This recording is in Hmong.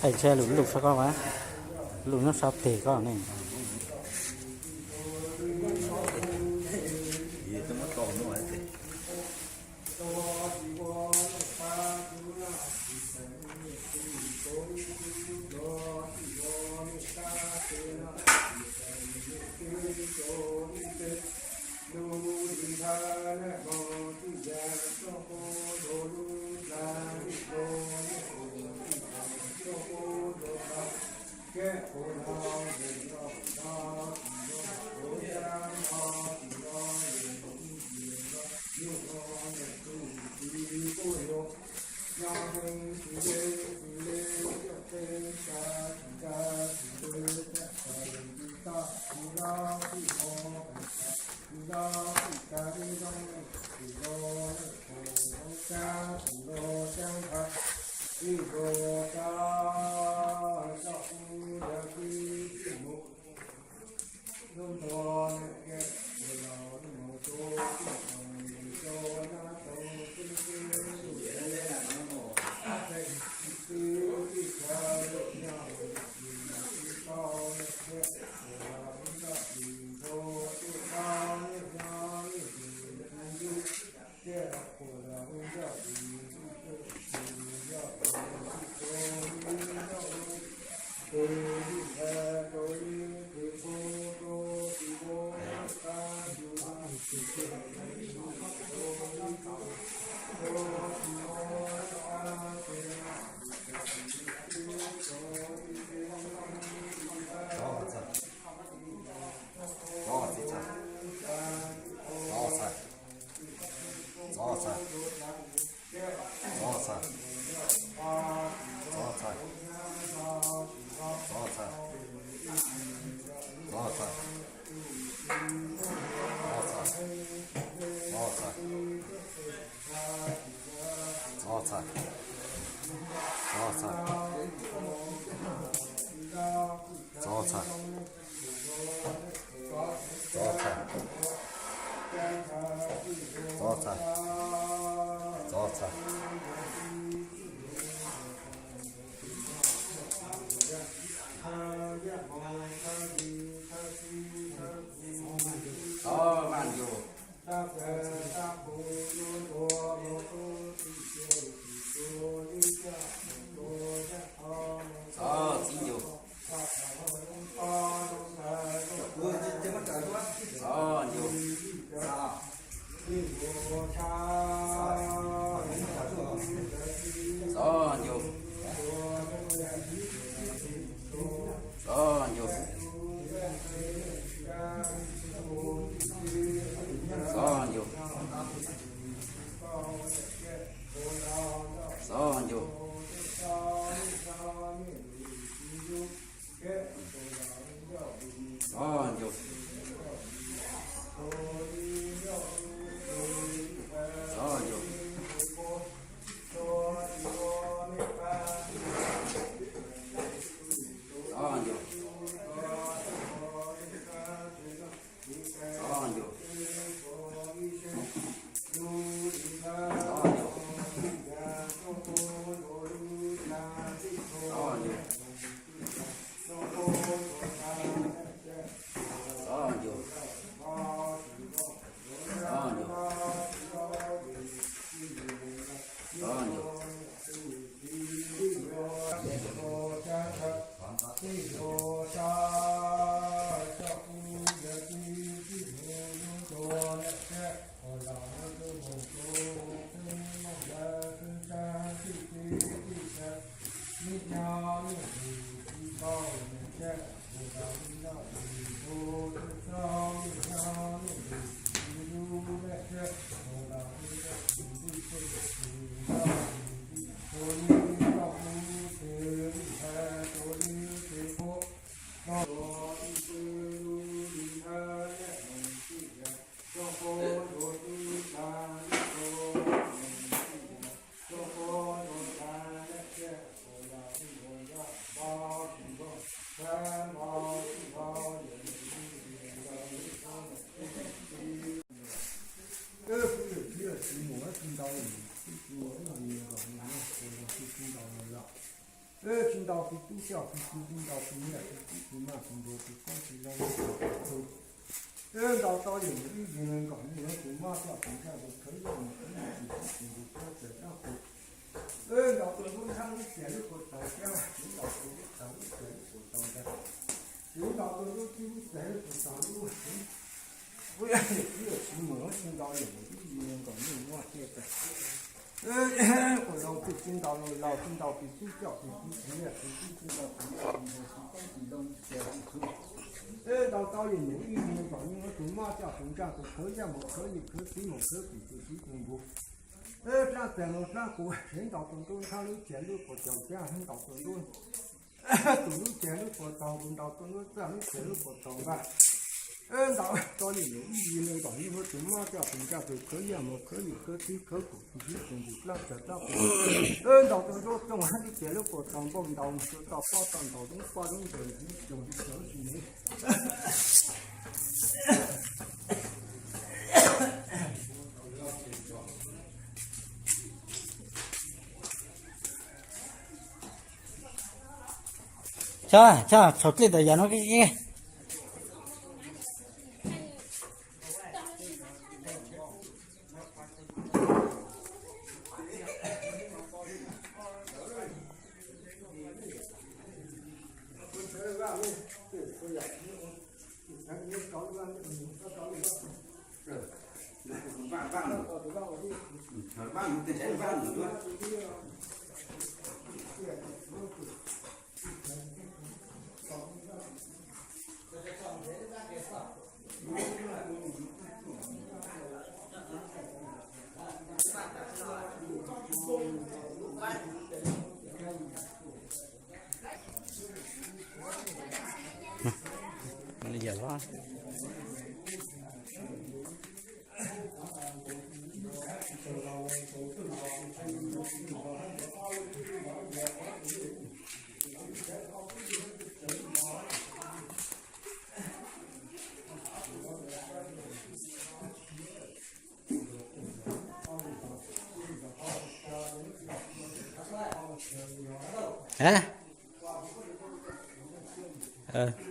Ntshe lus lus sab koj, lus nyob sab teg koj ne. Tsis ntaus tus tub coj tus kwv, tsis ntaus tus niam tus txiv tus maj tus ntuag tus txoob tus zoo tus tub. Ntaus tau yawm yij neeg nkaum yim leej tus mab coj tus ntsa tus khawv yaj mus khawv yim tus tub tus ntug khawb tawm dab qus. Ntaus tus ntub nthab lub txias lub puas taus cab, tsis ntaus tus ntub txag lub txias lub puas taus ntag. Tsis ntaus tus ntub txib lub txias lub puas taus lub. Kuv yog yawm txiv yawm txiv mus, tsis ntaus yawm yij neeg nkaum yim leej tus mab coj tus Quas laus tsis ntaus laus, tsis ntaus tus tub coj tus kwv, tsis ntaus tus niam tus txiv tus maj tus ntuag tus txoob tus zoo tus tub. Ntaus tau yawm yij neeg nkaum yim leej tus mab coj tus ntsa tus khawv yaj mus khawv yim khawv txiv mus khawv tim tus txiv tus npug. Dlaab txag mus dlaab qus, tsis ntaus tus ntub nthab lub txias lub puas taus cab, ntaus tus ntub tus lub txias lub puas taus, ntaus tus ntub txag lub txias lub puas taus ntag. Ntaus tau yawm yij neeg nkaum yim leej tus mab coj tus ntsa tus khawv yaj mus khawv yim khawv txiv khawv kaum tus tub tus npug dlaab txag dlaab qus. Ntaus tus ntub txooj hab lub txias lub puas taus npaum ntaus mus rua toj pob toj ntaus zoob pob zoob ntaus ntxwv coog li cov tsis nev. Tso, tso, txhaum dlej tawm yam no. Hab?